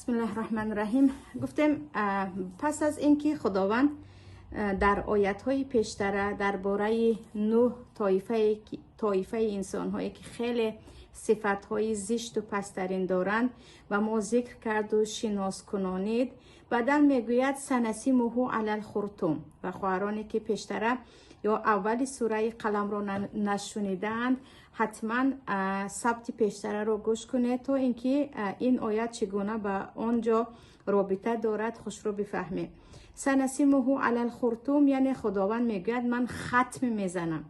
Бисмиллаҳи раҳмани раҳим. Гуфтем, пас аз ин ки Худованд дар оятҳои пештара дар бораи нӯҳ тоифаи инсонҳое, ки хеле сифатҳои зишту пасттарин доранд, ба мо зикр карду шинос кунонид, баъдан мегӯяд: سنسمه على الخرطوم. Ва хоҳароне, ки пештара ё аввали сураи Қаламро нашунидаанд, ҳатман сабти пештараро гӯш кунед, то ин ки ин оят чӣ гуна ба он ҷо робита дорад, хушрӯ бифаҳмед. سنسمه على الخرطوم, яъне Худованд мегӯяд: ман хатм мезанам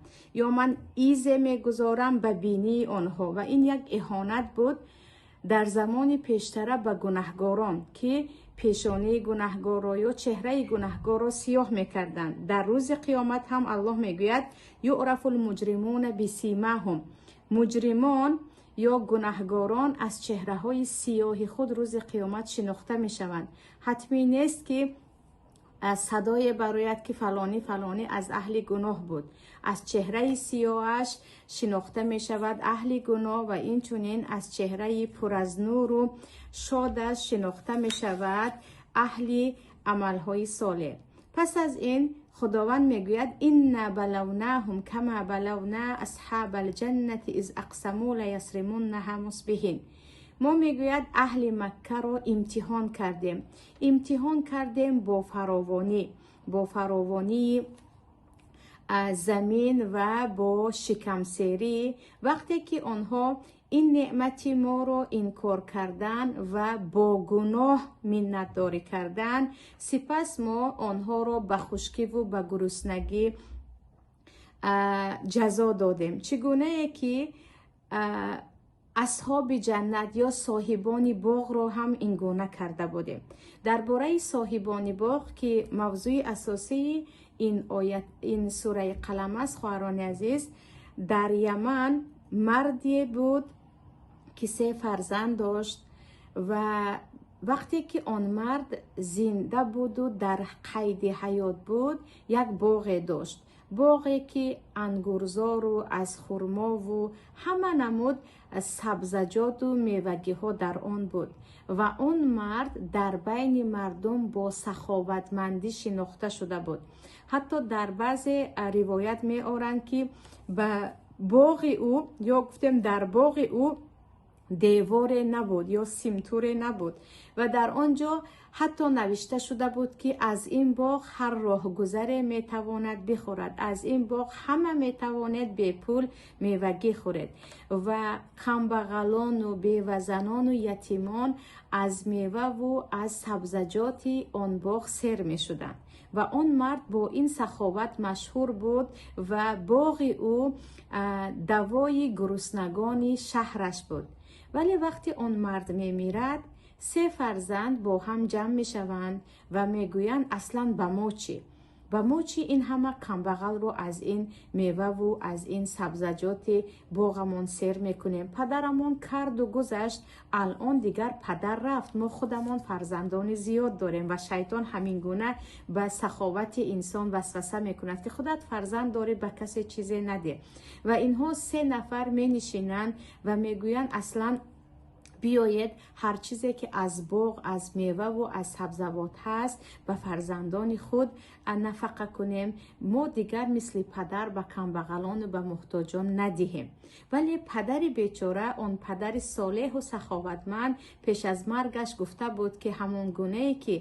ё ман изе мегузорам ба бинии онҳо. Ва ин як иҳонат буд дар замони пештара ба гунаҳгорон, ки пешонии гунаҳгорро ё чеҳраи гунаҳгорро сиёҳ мекарданд. Дар рӯзи қиёмат ҳам Аллоҳ мегӯяд: يعرف المجرمون بسيماهم. Муҷримон ё гунаҳгорон аз чеҳраҳои сиёҳи худ рӯзи қиёмат шинохта мешаванд. Ҳатмӣ нест, ки садое барояд, ки фалонӣ фалонӣ аз аҳли гуноҳ буд. Аз чеҳраи сиёҳаш шинохта мешавад аҳли гуноҳ ва инчунин аз чеҳраи пур аз нуру шодаш шинохта мешавад аҳли амалҳои солеҳ. Пас аз ин Худованд мегӯяд: إنا بلوناهم كما بلونا أصحاب الجنة إذ أقسموا ليصرمنها مصبحين. Мо, мегӯяд, аҳли Маккаро имтиҳон кардем, имтиҳон кардем бо фаровонӣ, бо фаровонии замин ва бо шикамсерӣ. Вақте ки онҳо ин неъмати моро инкор кардан ва бо гуноҳ миннатдорӣ кардан, сипас мо онҳоро ба хушкиву ба гуруснагӣ ҷазо додем, чӣ гунае ки асҳоби ҷаннат ё соҳибони боғро ҳам ин гуна карда будем. Дар бораи соҳибони боғ, ки мавзӯи асосии ин оят, ин сураи Қалам аст, хоҳарони азиз, дар Яман марде буд, ки се фарзанд дошт. Ва вақте ки он мард зинда буду дар қайди ҳаёт буд, як боғе дошт, боғе ки ангурзору аз хурмову ҳама намуд сабзаҷоту мевагиҳо дар он буд. Ва он мард дар байни мардум бо саховатмандӣ шинохта шуда буд. Ҳатто дар баъзе ривоят меоранд, ки ба боғи ӯ ё гуфтем дар боғи ӯ деворе набуд ё симтуре набуд ва дар он ҷо ҳатто навишта шуда буд, ки аз ин боғ ҳар роҳгузаре метавонад бихӯрад, аз ин боғ ҳама метавонед бепул мевагӣ хӯред. Ва камбағалону бевазанону ятимон аз меваву аз сабзаҷоти он боғ сер мешуданд. Ва он мард бо ин саховат машҳур буд ва боғи ӯ давои гуруснагони шаҳраш буд. Вале вақте он мард мемирад, се фарзанд бо ҳам ҷамъ мешаванд ва мегӯянд: аслан ба мо чӣ, ба мо чӣ ин ҳама камбағалро аз ин меваву аз ин сабзаҷоти боғамон сер мекунем? Падарамон карду гузашт, алон дигар падар рафт, мо худамон фарзандони зиёд дорем. Ва шайтон ҳамин гуна ба саховати инсон васваса мекунад, ки худат фарзанд дорӣ, ба касе чизе надеҳ. Ва инҳо се нафар менишинанд ва мегӯянд: аслан биёед, ҳар чизе ки аз боғ, аз меваву аз сабзавот ҳаст, ба фарзандони худ нафақа кунем, мо дигар мисли падар ба камбағалону ба муҳтоҷон надиҳем. Вале падари бечора, он падари солеҳу саховатманд, пеш аз маргаш гуфта буд, ки ҳамон гунае ки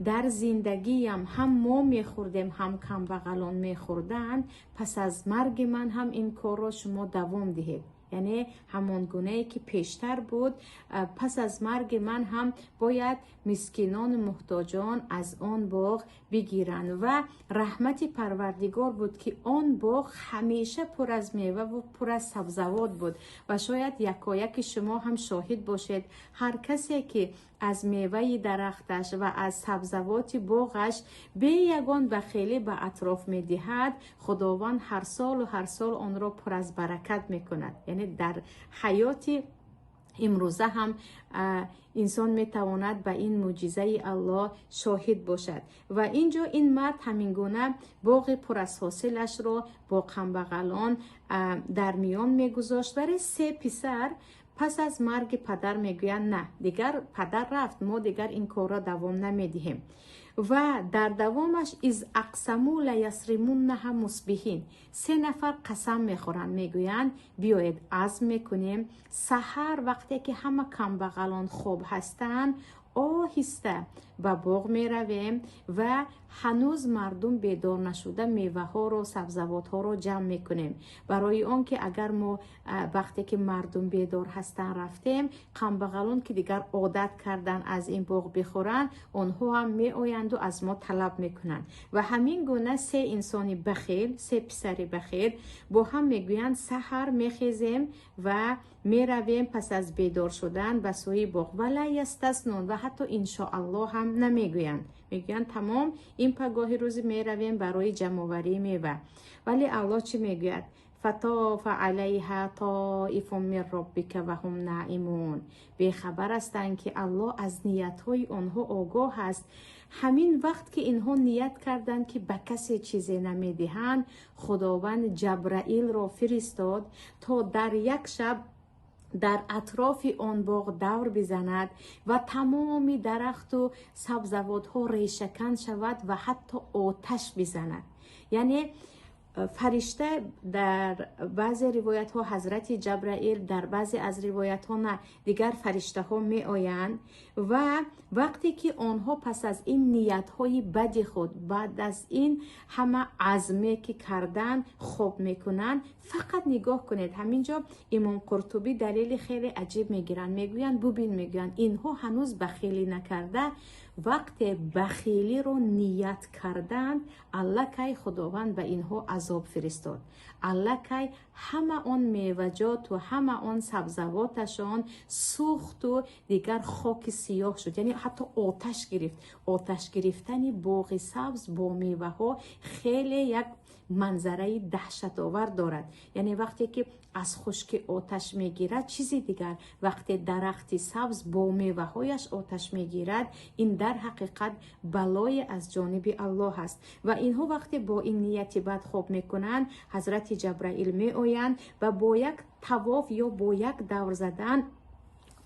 дар зиндагиям ҳам мо мехӯрдем, ҳам камбағалон мехӯрданд, пас аз марги ман ҳам ин корро шумо давом диҳед. Яъне ҳамон гунае ки пештар буд, пас аз марги ман ҳам бояд мискинону муҳтоҷон аз он боғ бигиранд. Ва раҳмати Парвардигор буд, ки он боғ ҳамеша пур аз меваву пур аз сабзавот буд. Ва шояд якояки шумо ҳам шоҳид бошед: ҳар касе ки аз меваи дарахташ ва аз сабзавоти боғаш бе ягон бахелӣ ба атроф медиҳад, Худованд ҳар солу ҳар сол онро пур аз баракат мекунад. Яъне дар ҳаёти имрӯза ҳам инсон метавонад ба ин мӯъҷизаи Аллоҳ шоҳид бошад. Ва ин ҷо ин мард ҳамин гуна боғи пур аз ҳосилашро бо камбағалон дар миён мегузошт. Вале се писар Пас аз марги падар мегӯянд: на, дигар падар рафт, мо дигар ин корро давом намедиҳем. Ва дар давомаш إذ أقسموا ليصرمنها مصبحين, се нафар қасам мехӯранд, мегӯянд: биёед, азм мекунем, саҳар вақте ки ҳама камбағалон хоб ҳастанд, оҳиста ба боғ меравем ва ҳанӯз мардум бедор нашуда меваҳоро, сабзавотҳоро ҷамъ мекунем. Барои он ки агар мо вақте ки мардум бедор ҳастанд рафтем, камбағалон, ки дигар одат кардан аз ин боғ бихӯранд, онҳо ҳам меоянду аз мо талаб мекунанд. Ва ҳамин гуна се инсони бахил, се писари бахил бо ҳам мегӯянд: саҳар мехезем ва меравем пас аз бедор шудан ба сӯи боғ. ولا يستثنون, ва ҳатто иншоаллоҳ ҳам намегӯянд. Мегӯянд: тамом, ин пагоҳи рӯзи меравем барои ҷамъоварии мева. Вале Аллоҳ чӣ мегӯяд? فطاف عليها طائف من ربك وهم نائمون. Бехабар ҳастанд, ки Аллоҳ аз ниятҳои онҳо огоҳ аст. Ҳамин вақт ки инҳо ният карданд, ки ба касе чизе намедиҳанд, Худованд Ҷабраилро фиристод, то дар як шаб дар атрофи он боғ давр бизанад ва тамоми дарахту сабзавотҳо решакан шавад ва ҳатто оташ бизанад. Яъне фаришта, дар баъзе ривоятҳо ҳазрати Ҷабраил, дар баъзе аз ривоятҳо на, дигар фариштаҳо меоянд. Ва вақте ки онҳо пас аз ин ниятҳои бади худ, баъд аз ин ҳама азме ки кардан, хоб мекунанд, фақат нигоҳ кунед, ҳамин ҷо Имом Қуртубӣ далели хеле аҷиб мегиранд. Мегӯянд: бубин, мегӯянд, инҳо ҳанӯз бахилӣ накарда, вақте бахилиро ният карданд, аллакай Худованд ба инҳо азоб фиристод. Аллакай ҳама он меваҷоту ҳама он сабзавоташон сӯхту дигар хоки сиёҳ шуд, яъне ҳатто оташ гирифт. Оташ гирифтани боғи сабз бо меваҳо хеле як манзараи даҳшатовар дорад. Яъне вақте ки аз хушки оташ мегирад, чизи дигар, вақте дарахти сабз бо меваҳояш оташ мегирад, ин дар ҳақиқат балое аз ҷониби Аллоҳ аст. Ва инҳо вақте бо ин нияти бад хоб мекунанд, ҳазрати Ҷабраил меоянд ва бо як тавоф ё бо як давр задан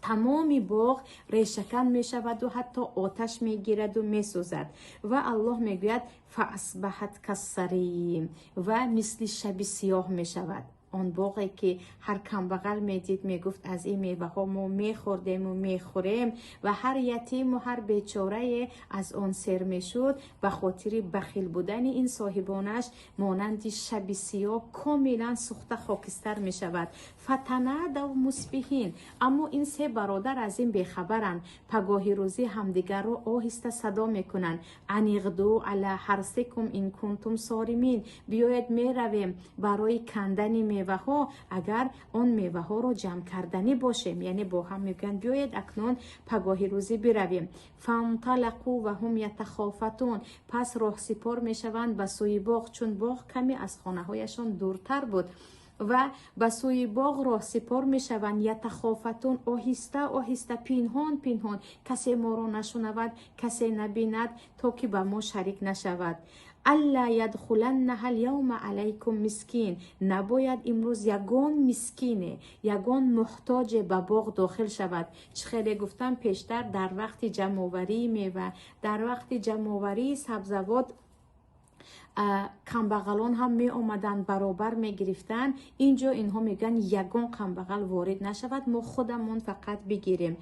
тамоми боғ решакан мешаваду ҳатто оташ мегираду месӯзад. Ва Аллоҳ мегӯяд: فأصبحت كالصريم, ва мисли шаби сиёҳ мешавад. Он боғе ки ҳар камбағал медид, мегуфт: аз ин меваҳо мо мехӯрдему мехӯрем, ва ҳар ятиму ҳар бечорае аз он сер мешуд, ба хотири бахил будани ин соҳибонаш монанди шаби сиёҳ комилан сӯхта хокистар мешавад. فتنادوا مصبحين. Аммо ин се бародар аз ин бехабаранд. Пагоҳи рӯзӣ ҳамдигарро оҳиста садо мекунанд: أن اغدوا على حرثكم إن كنتم صارمين. Биёед, меравем барои кандани меваҳо, агар он меваҳоро ҷамъ карданӣ бошем. Яъне бо ҳам мегӯянд: биёед, акнун пагоҳи рӯзӣ биравем. فانطلقوا وهم يتخافتون. Пас роҳсипор мешаванд ба сӯи боғ, чун боғ каме аз хонаҳояшон дуртар буд, ва ба сӯи боғ роҳсипор мешаванд. يتخافتون, оҳиста оҳиста, пинҳон пинҳон, касе моро нашунавад, касе набинад, то ки ба мо шарик нашавад. ألا يدخلنها اليوم عليكم مسكين. Набояд имрӯз ягон мискине, ягон муҳтоҷе ба боғ дохил шавад. Чӣ хеле гуфтам пештар, дар вақти ҷамъоварии мева, дар вақти ҷамъоварии сабзавот камбағалон ҳам меомаданд, баробар мегирифтанд. Ин ҷо инҳо мегӯянд: ягон камбағал ворид нашавад, мо худамон фақат бигирем.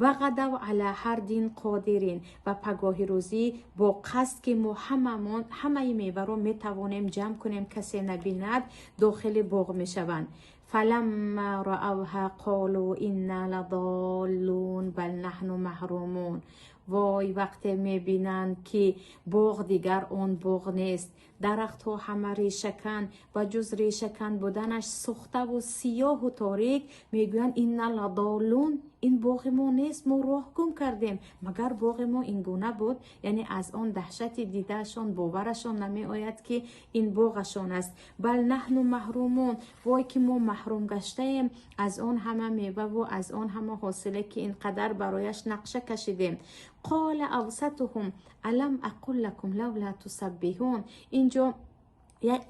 وغدوا على حرد قادرين. Ва пагоҳи рӯзӣ бо қасд, ки мо ҳамамон ҳамаи меваро метавонем ҷамъ кунем, касе набинад, дохили боғ мешаванд. فلما رأوها قالوا إنا لضالون بل نحن محرومون. Вой, вақте мебинанд, ки боғ дигар он боғ нест, дарахтҳо ҳама решакан ва ҷуз решакан буданаш сӯхтаву сиёҳу торик, мегӯянд: إنا لضالون, ин боғи мо нест, мо роҳ гум кардем, магар боғи мо ин гуна буд? Яъне аз он даҳшати дидаашон боварашон намеояд, ки ин боғашон аст. بل نحن محرومون. Вой, ки мо маҳрум гаштаем аз он ҳама меваву аз он ҳама ҳосиле, ки ин қадар барояш нақша кашидем. قال أوسطهم ألم أقل لكم لولا تسبحون. Инҷо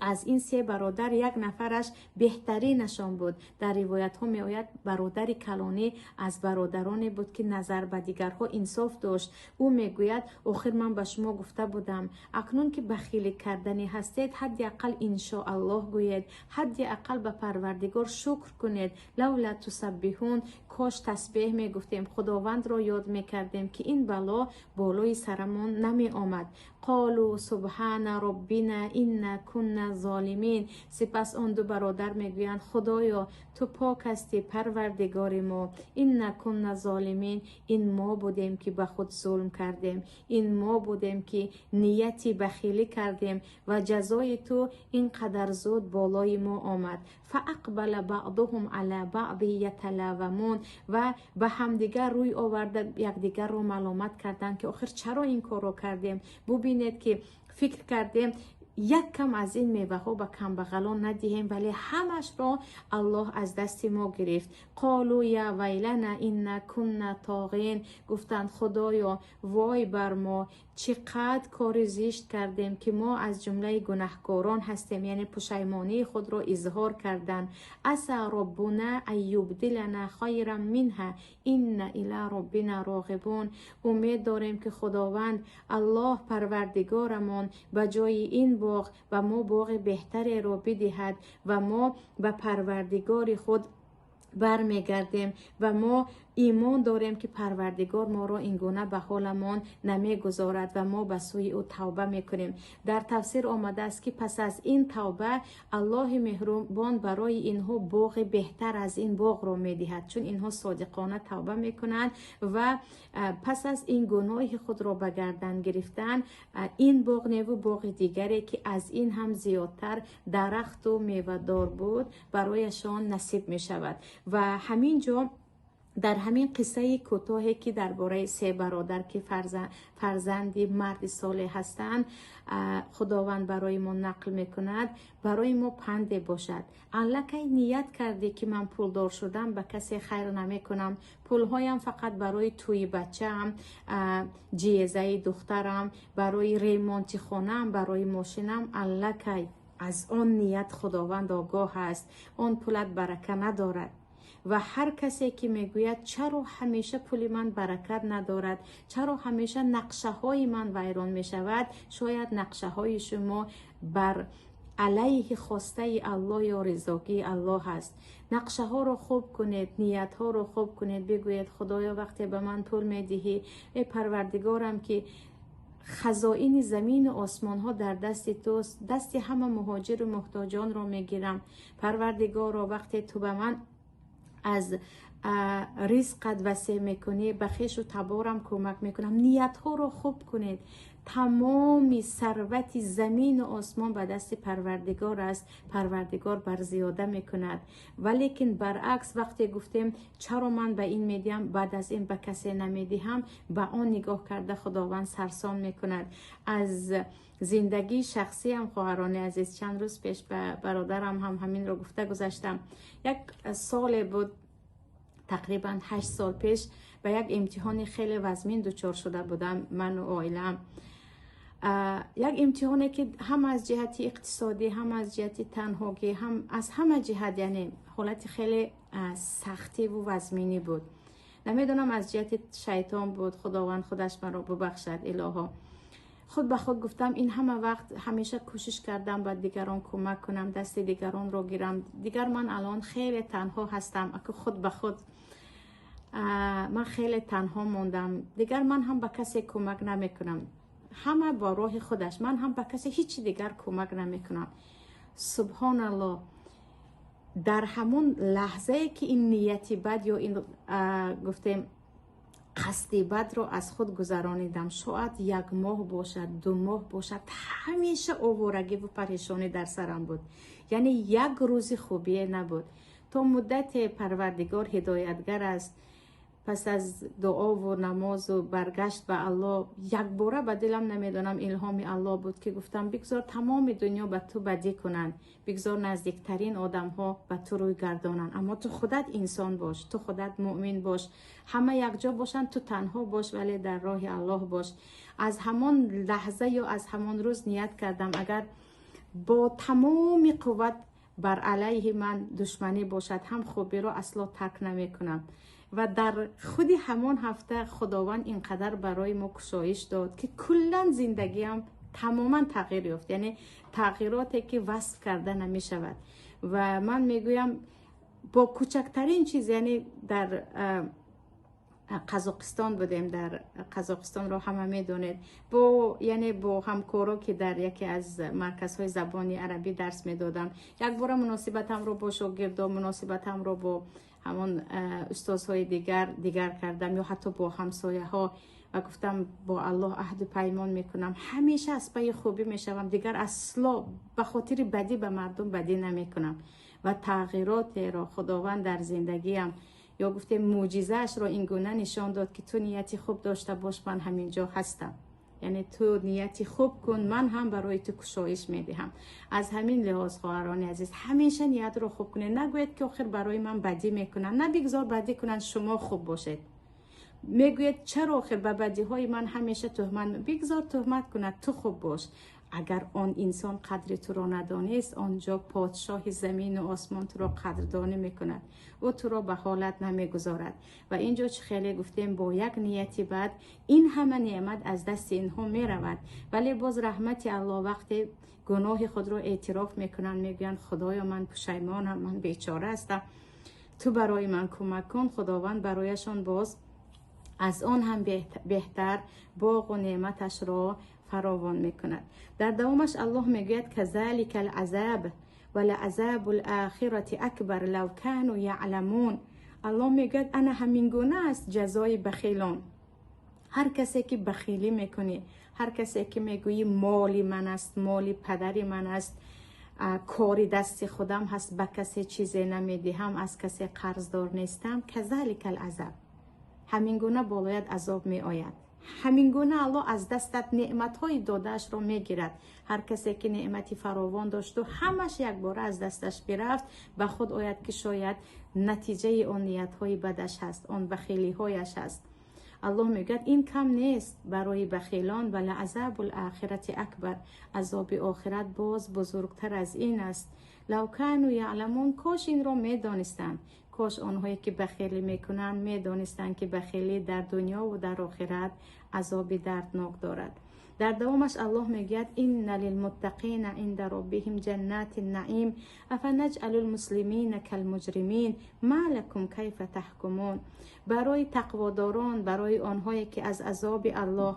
Аз ин се бародар як нафараш беҳтаринашон буд. Дар ривоятҳо меояд, бародари калонӣ аз бародароне буд, ки назар ба дигарҳо инсоф дошт. Ӯ мегӯяд: охир ман ба шумо гуфта будам, акнун ки бахилӣ карданӣ ҳастед, ҳадди ақал иншоаллоҳ гӯед, ҳадди ақал ба Парвардигор шукр кунед. لولا تسبحون, кош тасбеҳ мегуфтем, Худовандро ёд мекардем, ки ин бало болои сарамон намеомад. قالوا سبحان ربنا إنا كنا ظالمين. Сипас он ду бародар мегӯянд: Худоё, ту пок ҳастӣ, Парвардигори мо. إنا كنا ظالمين, ин мо будем, ки ба худ зулм кардем, ин мо будем, ки нияти бахилӣ кардем ва ҷазои ту ин қадар зуд болои мо омад. فأقبل بعضهم على بعض يتلاومون. Ва ба ҳамдигар рӯй оварда, якдигарро маломат карданд, ки охир чаро ин корро кардем? Бубинед, ки фикр кардем, як кам аз ин меваҳо ба камбағалон надиҳем, вале ҳамашро Аллоҳ аз дасти мо гирифт. قالوا يا ويلنا إنا كنا طاغين. Гуфтанд: Худоё, вой бар мо, чӣ қадр кори зишт кардем, ки мо аз ҷумлаи гунаҳкорон ҳастем. Яъне пушаймонии худро изҳор карданд. عسى ربنا أن يبدلنا خيرا منها إنا إلى ربنا راغبون. Умед дорем, ки Худованд Аллоҳ Парвардигорамон ба ҷои ин боғ ба мо боғи беҳтареро бидиҳад ва мо ба Парвардигори худ бармегардем ва мо имон дорем, ки Парвардигор моро ин гуна ба ҳоламон намегузорад ва мо ба сӯи ӯ тавба мекунем. Дар тафсир омадааст, ки пас аз ин тавба Аллоҳи меҳрубон барои инҳо боғи беҳтар аз ин боғро медиҳад, чун инҳо содиқона тавба мекунанд ва пас аз ин гуноҳи худро ба гардан гирифтан, ин боғ неву боғи дигаре, ки аз ин ҳам зиёдтар дарахту мевадор буд, барояшон насиб мешавад. Ва ҳамин ҷо, дар ҳамин қиссаи кӯтоҳе, ки дар бораи се бародар, ки фарзанди марди солеҳ ҳастанд, Худованд барои мо нақл мекунад, барои мо панде бошад. Аллакай ният кардӣ, ки ман пулдор шудам, ба касе хайр намекунам, пулҳоям фақат барои тӯи бачаам, ҷиезаи духтарам, барои ремонти хонаам, барои мошинам, аллакай аз он ният Худованд огоҳ аст. Он пулат барака надорад. Ва ҳар касе ки мегӯяд, чаро ҳамеша пули ман баракат надорад, чаро ҳамеша нақшаҳои ман вайрон мешавад, шояд нақшаҳои шумо бар алайҳи хостаи Аллоҳ ё ризогии Аллоҳ аст. Нақшаҳоро хуб кунед, ниятҳоро хуб кунед. Бигӯед: Худоё, вақте ба ман пул медиҳӣ, э Парвардигорам, ки хазоини замину осмонҳо дар дасти туст, дасти ҳама муҳоҷиру муҳтоҷонро мегирам. Парвардигоро, вақте ту ба ман аз ризқат васеъ мекунӣ, ба хешу таборам кӯмак мекунам. Ниятҳоро хуб кунед. Тамоми сарвати замину осмон ба дасти Парвардигор аст. Парвардигор бар зиёда мекунад. Валекин баръакс, вақте гуфтем, чаро ман ба ин медиҳам, баъд аз ин ба касе намедиҳам, ба он нигоҳ карда Худованд сарсон мекунад. Аз зиндагии шахсиам, хоҳарони азиз, чанд рӯз пеш ба бародарам ҳам ҳаминро гуфта гузаштам. Як соле буд, тақрибан 8 сол пеш, ба як имтиҳони хеле вазмин дучор шуда будам ману оилаам. Як имтиҳоне, ки ҳам аз ҷиҳати иқтисодӣ, ҳам аз ҷиҳати танҳогӣ, ҳам аз ҳама ҷиҳат, яъне ҳолати хеле сахтиву вазминӣ буд. Намедонам, аз ҷиҳати шайтон буд, Худованд худаш маро бубахшад, илоҳо. Худ ба худ гуфтам, ин ҳама вақт ҳамеша кӯшиш кардам ба дигарон кӯмак кунам, дасти дигаронро гирам, дигар ман алон хеле танҳо ҳастам. Аку худ ба худ ман хеле танҳо мондам, дигар ман ҳам ба касе кӯмак намекунам, ҳама бо роҳи худаш, ман ҳам ба касе ҳечи дигар кӯмак намекунам. Субҳоналлоҳ, дар ҳамон лаҳзае ки ин нияти бад ё ин гуфтем қасди бадро аз худ гузаронидам, шояд як моҳ бошад, 2 моҳ бошад, ҳамеша оворагиву парешонӣ дар сарам буд. Яъне як рӯзи хубие набуд. То муддате Парвардигор ҳидоятгар аст. Пас аз дуову намозу баргашт ба Аллоҳ, якбора ба дилам, намедонам, илҳоми Аллоҳ буд, ки гуфтам: бигзор тамоми дунё ба ту бадӣ кунанд, бигзор наздиктарин одамҳо ба ту рӯй гардонанд, аммо ту худат инсон бош, ту худат муъмин бош. Ҳама якҷо бошанд, ту танҳо бош, вале дар роҳи Аллоҳ бош. Аз ҳамон лаҳза ё аз ҳамон рӯз ният кардам, агар Бо тамоми қувват бар алайҳи ман душманӣ бошад ҳам, хубиро асло тарк намекунам. Ва дар худи ҳамон ҳафта Худованд ин қадар барои мо кушоиш дод, ки куллан зиндагиам тамоман тағйир ёфт, яъне тағйироте, ки васф карда намешавад. Ва ман мегӯям, бо кӯчактарин чиз, яъне дар Қазоқистон будем, дар Қазоқистонро ҳама медонед, бо яъне бо ҳамкоро, ки дар яке аз марказҳои забони арабӣ дарс медодам, якбора муносибатамро бо шогирдо, муносибатамро бо ҳамон устозҳои дигар дигар кардам ё ҳатто бо ҳамсояҳо. Ва гуфтам, бо Аллоҳ аҳду паймон мекунам, ҳамеша аз пайи хубӣ мешавам, дигар асло ба хотири бадӣ ба мардум бадӣ намекунам. Ва тағйиротеро Худованд дар зиндагиам, ё гуфтем, мӯъҷизаашро ин гуна нишон дод, ки ту нияти хуб дошта бош, ман ҳамин ҷо ҳастам. Яъне ту нияти хуб кун, ман ҳам барои ту кушоиш медиҳам. Аз ҳамин лиҳоз, хоҳарони азиз, ҳамеша ниятро хуб кунед. Нагӯед, ки охир барои ман бадӣ мекунанд. На, бигзор бадӣ кунанд, шумо хуб бошед. Мегӯед, чаро охир ба бадиҳои ман ҳамеша туҳмат? Бигзор туҳмат кунад, ту хуб бош. Агар он инсон қадри туро надонист, он ҷо подшоҳи замину осмон туро қадрдонӣ мекунад, ӯ туро ба ҳолат намегузорад. Ва ин ҷо чӣ хеле гуфтем, бо як нияти бад ин ҳама неъмат аз дасти инҳо меравад. Вале боз раҳмати Аллоҳ, вақте гуноҳи худро эътироф мекунанд, мегӯянд: «Худоё, ман пушаймонам, ман бечора ҳастам, ту барои ман кӯмак кун», Худованд барояшон боз аз он ҳам беҳтар боғу неъматашро фаровон мекунад. Дар давомаш Аллоҳ мегӯяд: كذلك العذاب ولعذاب الآخرة أكبر لو كانوا يعلمون. Аллоҳ мегӯяд, ана ҳамин гуна аст ҷазои бахилон. Ҳар касе ки бахилӣ мекунӣ, ҳар касе ки мегӯӣ, моли ман аст, моли падари ман аст, кори дасти худам ҳаст, ба касе чизе намедиҳам, аз касе қарздор нестам, كذلك العذاب, ҳамин гуна болоят азоб меояд. Ҳамин гуна Аллоҳ аз дастат неъматҳои додаашро мегирад. Ҳар касе ки неъмати фаровон дошту ҳамаш якбора аз дасташ бирафт, ба худ ояд, ки шояд натиҷаи он ниятҳои бадаш ҳаст, он бахилиҳояш ҳаст. Аллоҳ мегӯяд, ин кам нест барои бахилон. ولعذاب الآخرة أكبر, азоби охират боз бузургтар аз ин аст. لو كانوا يعلمون, кош инро медонистанд. Кош онҳое ки бахилӣ мекунанд, медонистанд, ки бахилӣ дар дунёву дар охират азоби дарднок дорад. Дар давомаш Аллоҳ мегӯяд: إن للمتقين عند ربهم جنات النعيم أفنجعل المسلمين كالمجرمين ما لكم كيف تحكمون. Барои тақводорон, барои онҳое ки аз азоби Аллоҳ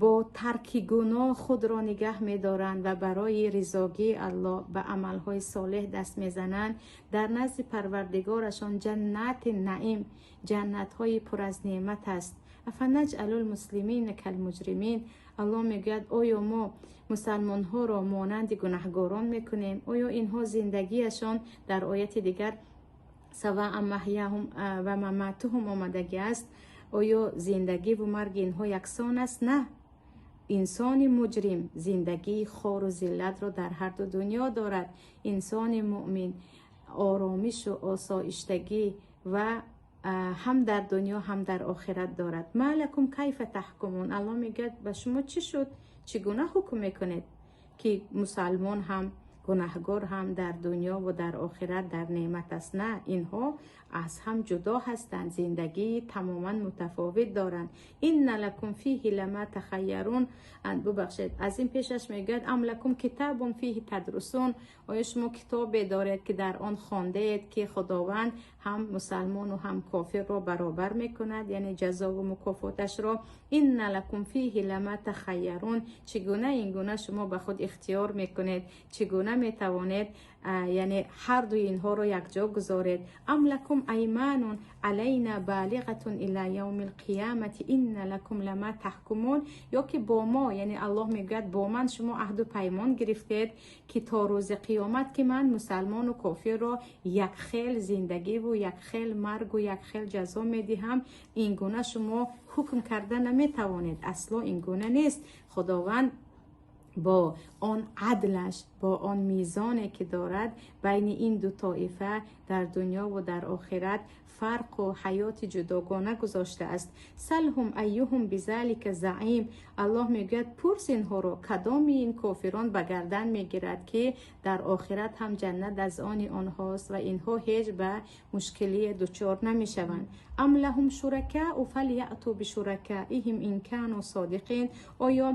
бо тарки гуноҳ худро нигаҳ медоранд ва барои ризогии Аллоҳ ба амалҳои солеҳ даст мезананд, дар назди Парвардигорашон ҷаннати наим, ҷаннатҳои пур аз неъмат аст. أفنجعل المسلمين كالمجرمين. Аллоҳ мегӯяд, оё мо мусалмонҳоро монанди гунаҳгорон мекунем? Оё инҳо зиндагиашон, дар ояти дигар سواء محياهم ومماتهم омадагӣ аст, оё зиндагиву марги инҳо яксон аст? На, инсони муҷрим зиндагии хору зиллатро дар ҳарду дунё дорад, инсони муъмин оромишу осоиштагӣ ва ҳам дар дунё, ҳам дар охират дорад. ما لكم كيف تحكمون. Аллоҳ мегӯяд, ба шумо чӣ шуд? Чӣ гуна ҳукм мекунед, ки мусалмон ҳам, гунаҳгор ҳам дар дунё ва дар охират дар неъмат аст? На, инҳо аз ҳам ҷудо ҳастанд, зиндагии тамоман мутафовит доранд. إن لكم فيه لما تخيرون. Бубахшед, аз ин пешаш мегӯяд: أم لكم كتاب فيه تدرسون. Оё шумо китобе доред, ки дар он хондаед, ки Худованд ҳам мусалмону ҳам кофирро баробар мекунад, яъне ҷазову мукофоташро? إن لكم فيه لما تخيرون. Чӣ гуна ин гуна шумо ба худ ихтиёр мекунед? Чӣ гуна метавонед, яъне ҳардуи инҳоро якҷо гузоред? أم لكم أيمان علينا بالغة إلى يوم القيامة إن لكم لما تحكمون. Ё ки бо мо, яъне Аллоҳ мегӯяд, бо ман шумо аҳду паймон гирифтед, ки то рӯзи қиёмат, ки ман мусалмону кофирро як хел зиндагиву як хел маргу як хел ҷазо медиҳам. Ин гуна шумо ҳукм карда наметавонед, асло ин гуна нест. Худованд Бо он адлаш, бо он мизоне ки дорад, байни ин ду тоифа дар дунё ва дар охират фарқу ҳаёти ҷудогона гузоштааст. سلهم أيهم بذلك زعيم. Аллоҳ мегӯяд: пурс инҳоро, кадоми ин кофирон ба гардан мегирад, ки дар охират ҳам ҷаннат аз они онҳост ва инҳо ҳеҷ ба мушкилие дучор намешаванд. أم لهم شركاء فليأتوا بشركائهم إن كانوا صادقين. Оё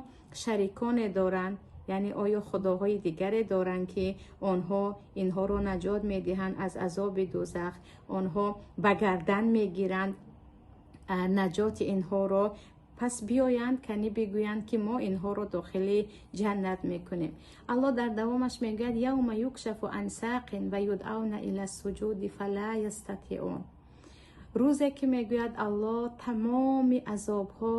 шариконе доранд, яъне оё худоҳои дигаре доранд, ки онҳо инҳоро наҷот медиҳанд аз азоби дӯзах, онҳо ба гардан мегиранд наҷоти инҳоро? Пас биёянд, кани бигӯянд, ки мо инҳоро дохили ҷаннат мекунем. Аллоҳ дар давомаш мегӯяд: يوم يكشف عن ساق ويدعون إلى السجود فلا يستطيعون. Рӯзе ки, мегӯяд Аллоҳ, тамоми азобҳо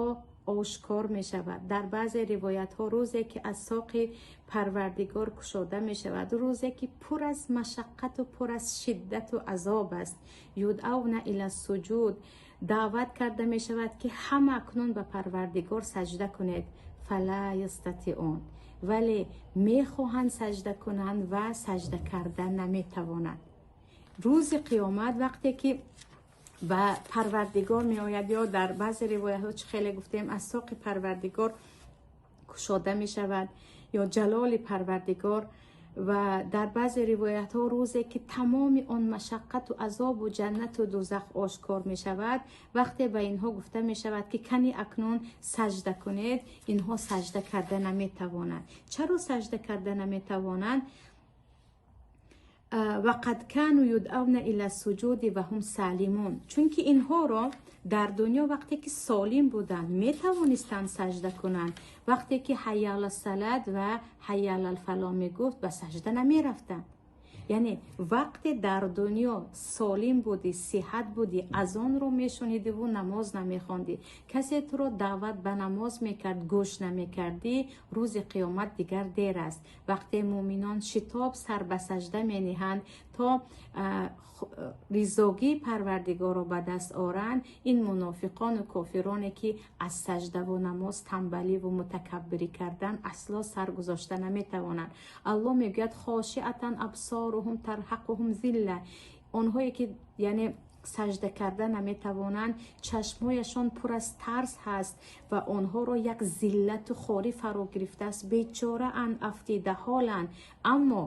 ошкор мешавад. Дар баъзе ривоятҳо, рӯзе ки аз соқи Парвардигор кушода мешавад, рӯзе ки пур аз машаққату пур аз шиддату азоб аст. يدعون إلى السجود, даъват карда мешавад, ки ҳама акнун ба Парвардигор саҷда кунед. فلا يستطيعون, вале мехоҳанд саҷда кунанд ва саҷда карда наметавонанд. Рӯзи қиёмат, вақте ки ба Парвардигор меояд, ё дар баъзе ривоятҳо, чӣ хеле гуфтем, аз соқи Парвардигор кушода мешавад ё ҷалоли Парвардигор, ва дар баъзе ривоятҳо, рӯзе ки тамоми он машаққату азобу ҷаннату дӯзах ошкор мешавад, вақте ба инҳо гуфта мешавад, ки кани акнун саҷда кунед, инҳо саҷда карда наметавонанд. Чаро саҷда карда наметавонанд? وقد كانوا يدعون إلى السجود وهم سالمون. Чунки инҳоро дар дунё, вақте ки солим буданд, метавонистанд саҷда кунанд. Вақте ки حي على الصلاة ва حي على الفلاح мегуфт, ба саҷда намерафтанд. Яъне вақте дар дунё солим будӣ, сиҳат будӣ, азонро мешунидиву намоз намехондӣ, касе туро даъват ба намоз мекард, гӯш намекардӣ, рӯзи қиёмат дигар дер аст. Вақте муъминон шитоб сар ба саҷда мениҳанд, то ризогии Парвардигорро ба даст оранд, ин мунофиқону кофироне, ки аз саҷдаву намоз тамбаливу мутакаббирӣ кардан, асло сар гузошта наметавонанд. Аллоҳ мегӯяд: خاشعة أبصارهم ترهقهم ذلة. Онҳое ки, яъне, саҷда карда наметавонанд, чашмҳояшон пур аз тарс ҳаст ва онҳоро як зиллату хорӣ фаро гирифтааст, бечораанд, афтидаҳоланд. Аммо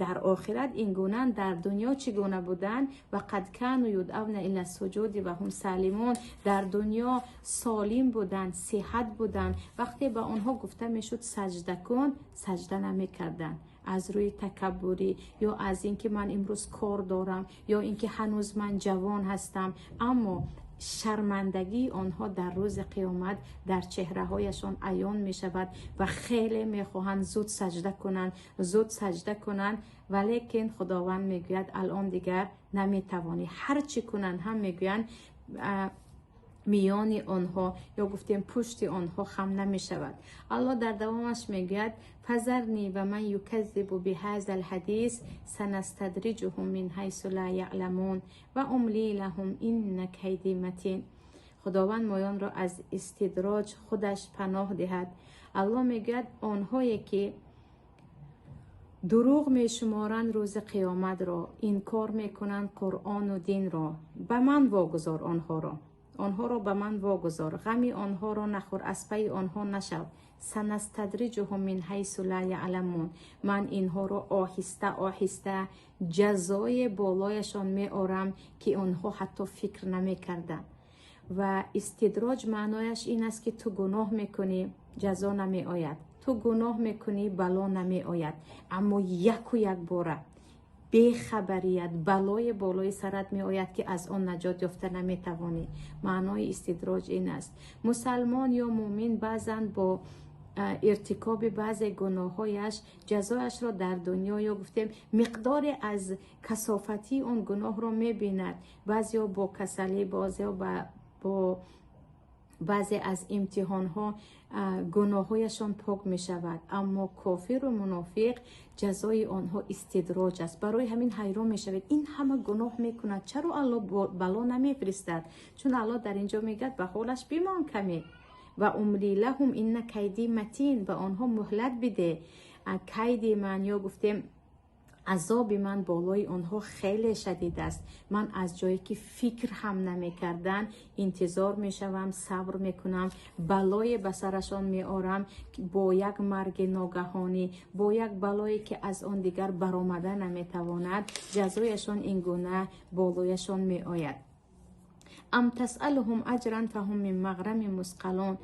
дар охират ин гунанд, дар дунё чӣ гуна буданд? وقد كانوا يدعون إلى السجود وهم سالمون. Дар дунё солим буданд, сиҳат буданд. Вақте ба онҳо гуфта мешуд: саҷда кун, саҷда намекарданд аз рӯи такаббурӣ ё аз ин ки ман имрӯз кор дорам, ё ин ки ҳанӯз ман ҷавон ҳастам. Аммо шармандагии онҳо дар рӯзи қиёмат дар чеҳраҳояшон аён мешавад ва хеле мехоҳанд зуд саҷда кунанд, зуд саҷда кунанд, валекин Худованд мегӯяд: алон дигар наметавонӣ. Ҳар чӣ кунанд ҳам, мегӯянд, миёни онҳо ё гуфтем пушти онҳо хам намешавад. Аллоҳ дар давомаш мегӯяд: فذرني ومن يكذب بهذا الحديث سنستدرجهم من حيث لا يعلمون وأملي لهم إن كيدي متين. Худованд моёнро аз истидроҷ худаш паноҳ диҳад. Аллоҳ мегӯяд: онҳое ки дурӯғ мешуморанд рӯзи қиёматро, инкор мекунанд Қуръону динро, ба ман вогузор онҳоро, онҳоро ба ман вогузор, ғами онҳоро нахӯр, аз пайи онҳо нашав. سنستدرجهم من حيث لا يعلمون. Ман инҳоро оҳиста оҳиста ҷазои болояшон меорам, ки онҳо ҳатто фикр намекарданд. Ва истидроҷ маънояш ин аст, ки ту гуноҳ мекунӣ, ҷазо намеояд, ту гуноҳ мекунӣ, бало намеояд, аммо яку якбора бехабарият балои болои сарат меояд, ки аз он наҷот ёфта наметавонӣ. Маънои истидроҷ ин аст. Мусалмон ё муъмин баъзан бо иртикоби баъзе гуноҳҳояш ҷазояшро дар дунё ё гуфтем миқдоре аз касофатии он гуноҳро мебинад. Баъзеҳо бо касалӣ, баъзеҳо бо баъзе аз имтиҳонҳо гуноҳҳояшон пок мешавад, аммо кофиру мунофиқ ҷазои онҳо истидроҷ аст. Барои ҳамин ҳайрон мешавед: ин ҳама гуноҳ мекунад, чаро Аллоҳ бало намефиристад? Чун Аллоҳ дар ин ҷо мегӯяд: ба ҳолаш бимон каме. Ва умли лаҳум инна кайди матин, ба онҳо муҳлат биде, кайди ман ё гуфтем азоби ман болои онҳо хеле шадид аст. Ман аз ҷое ки фикр ҳам намекардан интизор мешавам, сабр мекунам, балое ба сарашон меорам бо як марги ногаҳонӣ, бо як балое ки аз он дигар баромада наметавонад. Ҷазояшон ин гуна болояшон меояд. Ам тасъалуҳум аҷран фаҳум мин мағрамин мусқалун.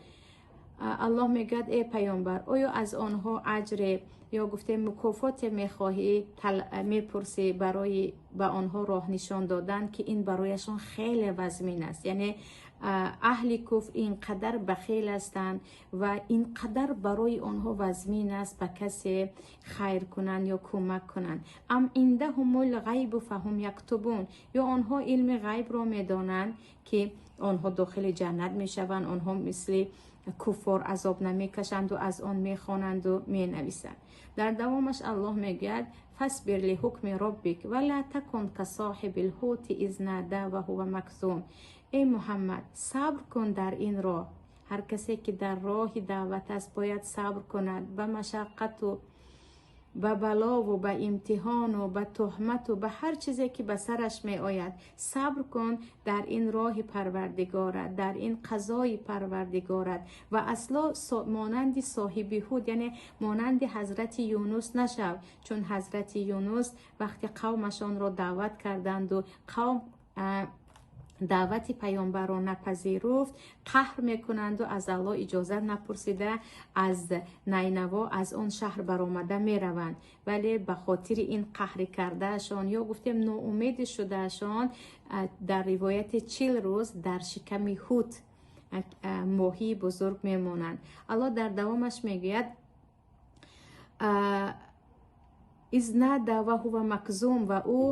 Аллоҳ мегӯяд: э паёмбар, оё аз онҳо аҷре ё гуфтем мукофоте мехоҳӣ, мепурсӣ барои ба онҳо роҳ нишон додан, ки ин барояшон хеле вазмин аст? Яъне аҳли куфр ин қадар бахел ҳастанд ва ин қадар барои онҳо вазмин аст ба касе хайр кунанд ё кӯмак кунанд. Ам индаҳумул ғайбу фаҳум яктубун, ё онҳо илми ғайбро медонанд, ки онҳо дохили ҷаннат мешаванд, онҳо мисли куффор азоб намекашанду аз он мехонанду менависанд. Дар давомаш Аллоҳ мегӯяд: фасбир лиҳукми роббик ва ла такун касоҳибил ҳути из нада ва ҳува макзум. Эй Муҳаммад, сабр кун дар ин роҳ. Ҳар касе ки дар роҳи даъват аст, бояд сабр кунад ба машаққату ба балову ба имтиҳону ба туҳмату ба ҳар чизе ки ба сараш меояд. Сабр кун дар ин роҳи Парвардигорат, дар ин қазои Парвардигорат ва асло монанди соҳиби ҳут, яъне монанди ҳазрати Юнус нашав, чун ҳазрати Юнус вақте қавмашонро даъват карданду қавм даъвати паёмбарро напазируфт, қаҳр мекунанду аз Аллоҳ иҷозат напурсида аз Найнаво, аз он шаҳр баромада мераванд. Вале ба хотири ин қаҳри кардаашон ё гуфтем ноумеди шудаашон, дар ривояти 40 рӯз дар шиками ҳут, моҳии бузург, мемонанд. Аллоҳ дар давомаш мегӯяд: из нада ва ҳува макзум, ва ӯ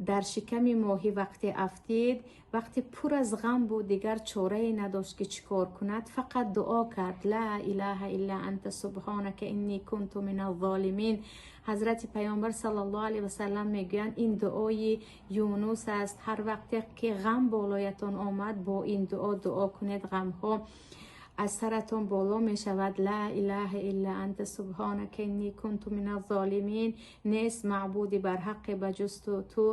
дар шиками моҳӣ вақте афтид, вақте пур аз ғам буд, дигар чорае надошт ки чӣ кор кунад, фақат дуо кард: ла илаҳа илла анта субҳонака инни кунту мин алзолимин. Ҳазрати паёмбар саллаллоҳу алайҳи васаллам мегӯянд: ин дуои Юнус аст. Ҳар вақте ки ғам болоятон омад, бо ин дуо дуо кунед, ғамҳо аз саратон боло мешавад. Ла илаҳа илла анта субҳонака инни кунту мин алзолимин. Нест маъбуди барҳаққе ба ҷуз ту, ту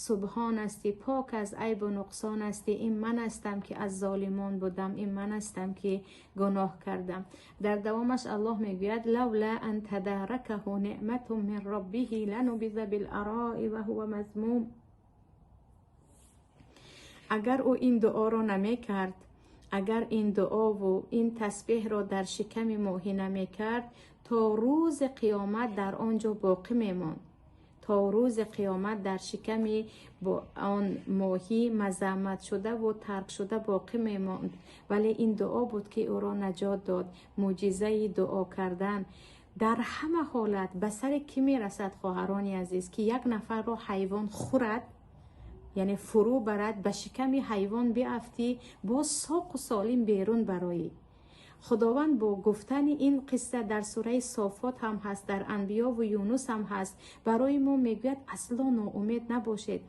субҳон ҳастӣ, пок аз айбу нуқсон ҳастӣ. Ин ман ҳастам ки аз золимон будам, ин ман ҳастам ки гуноҳ кардам. Дар давомаш Аллоҳ мегӯяд: лавла ан тадаракаҳу неъматун мин роббиҳи ланубиза биларои ва ҳува мазмум. Агар ӯ ин дуоро намекард, агар ин дуову ин тасбеҳро дар шиками моҳӣ намекард, то рӯзи қиёмат дар он ҷо боқӣ мемонд. То рӯзи қиёмат дар шиками он моҳӣ мазаммат шудаву тарк шуда боқӣ мемонд. Вале ин дуо буд, ки ӯро наҷот дод. Мӯъҷизаи дуо кардан дар ҳама ҳолат ба саре кӣ мерасад, хоҳарони азиз, ки як нафарро ҳайвон хӯрад, яъне фурӯ барад, ба шиками ҳайвон биафтӣ, боз соқу солим берун бароӣ. Худованд бо гуфтани ин қисса, дар сураи Софот ҳам ҳаст, дар Анбиёву Юнус ҳам ҳаст, барои мо мегӯяд: асло ноумед набошед.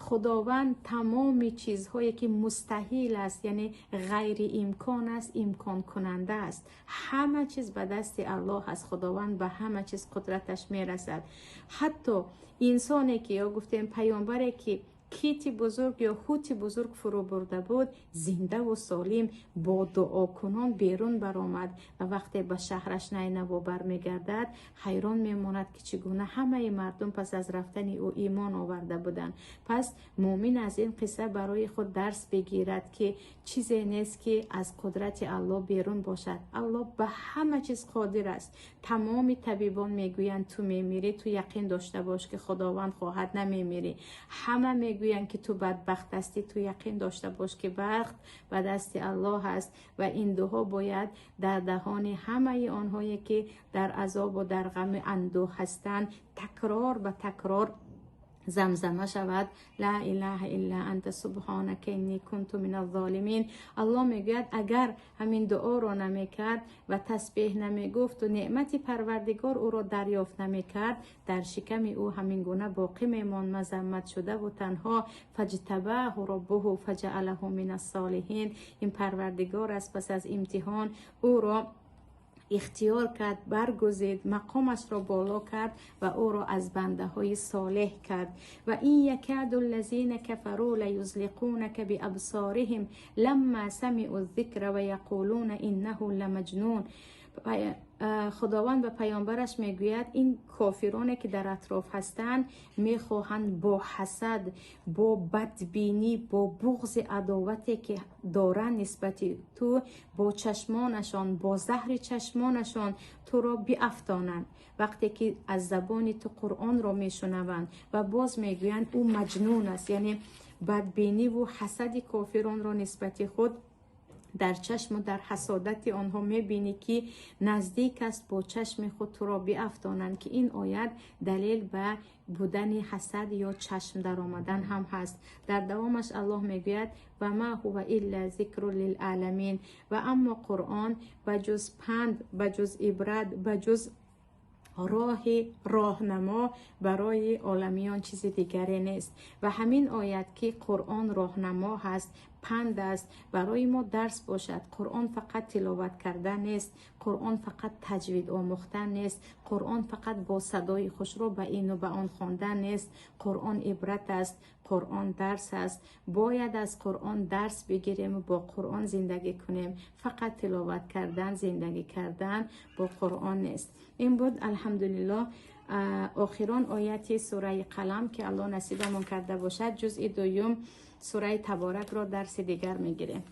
Худованд тамоми чизҳое ки мустаҳил аст, яъне ғайриимкон аст, имконкунанда аст. Ҳама чиз ба дасти Аллоҳ аст. Худованд ба ҳама чиз қудраташ мерасад. Ҳатто инсоне ки ё гуфтем паёмбаре ки кити бузург ё ҳути бузург фурӯ бурда буд, зиндаву солим бо дуокунон берун баромад ва вақте ба шаҳраш Найнаво бармегардад, ҳайрон мемонад, ки чӣ гуна ҳамаи мардум пас аз рафтани ӯ имон оварда буданд. Пас муъмин аз ин қисса барои худ дарс бигирад, ки чизе нест, ки аз қудрати Аллоҳ берун бошад. Аллоҳ ба ҳама чиз қодир аст. Тамоми табибон мегӯянд: ту мемирӣ, ту яқин дошта бош, ки Худованд хоҳад, намемирӣ. Ҳама мегӯянд, ки ту бадбахт ҳастӣ, ту яқин дошта бош, ки бахт ба дасти Аллоҳ аст. Ва ин дуо бояд дар даҳони ҳамаи онҳое ки дар азобу дар ғами андӯҳ ҳастанд, такрор ба такрор Замзама шавад: "Ла илаҳа илла анта субҳонака инни кунту мина золимин". Аллоҳ мегӯяд, агар ҳамин дуоро намекард ва тасбеҳ намегуфту неъмати Парвардигор ӯро дарёфт намекард, дар шиками ӯ ҳамин гуна боқӣ мемонд, мазаммат шудаву танҳо. "Фаҷтабаҳу роббуҳу фаҷаалаҳу мина солиҳин". Ин Парвардигор аст, пас аз имтиҳон ӯро ихтиёр кард, баргузид, мақомашро боло кард ва ӯро аз бандаҳои солеҳ кард. "Ва ин якаду ллазина кафару лаюзлиқунака биабсориҳим ламма самиу зикра ва яқулуна иннаҳу ламаҷнун". Худованд ба паёмбараш мегӯяд, ин кофироне, ки дар атроф ҳастанд, мехоҳанд бо ҳасад, бо бадбинӣ, бо буғзи адовате, ки доранд нисбати ту, бо чашмонашон, бо заҳри чашмонашон туро биафтонанд, вақте ки аз забони ту Қуръонро мешунаванд, ва боз мегӯянд, ӯ маҷнун аст. Яъне бадбиниву ҳасади кофиронро нисбати худ дар чашму дар ҳасодати онҳо мебинӣ, ки наздик аст бо чашми худ туро биафтонанд, ки ин оят далел ба будани ҳасад ё чашм даромадан ҳам ҳаст. Дар давомаш Аллоҳ мегӯяд: "Ва ма ҳува илла зикру лилъаламин". Ва аммо Қуръон ба ҷуз панд, ба ҷуз ибрат, ба ҷуз роҳи роҳнамо барои оламиён чизи дигаре нест. Ва ҳамин оят, ки Қуръон роҳнамо ҳаст, панд аст, барои мо дарс бошад. Қуръон фақат тиловат кардан нест, Қуръон фақат таҷвид омӯхтан нест, Қуръон фақат бо садои хушрӯ ба ину ба он хондан нест. Қуръон ибрат аст, Қуръон дарс аст. Бояд аз Қуръон дарс бигирему бо Қуръон зиндагӣ кунем. Фақат тиловат кардан, зиндагӣ кардан бо Қуръон нест. Ин буд, алҳамдулиллоҳ, охирон ояти сураи Қалам. Ки Аллоҳ насибамон карда бошад, ҷузъи дуюм, сураи Таборакро дарси дигар мегирем.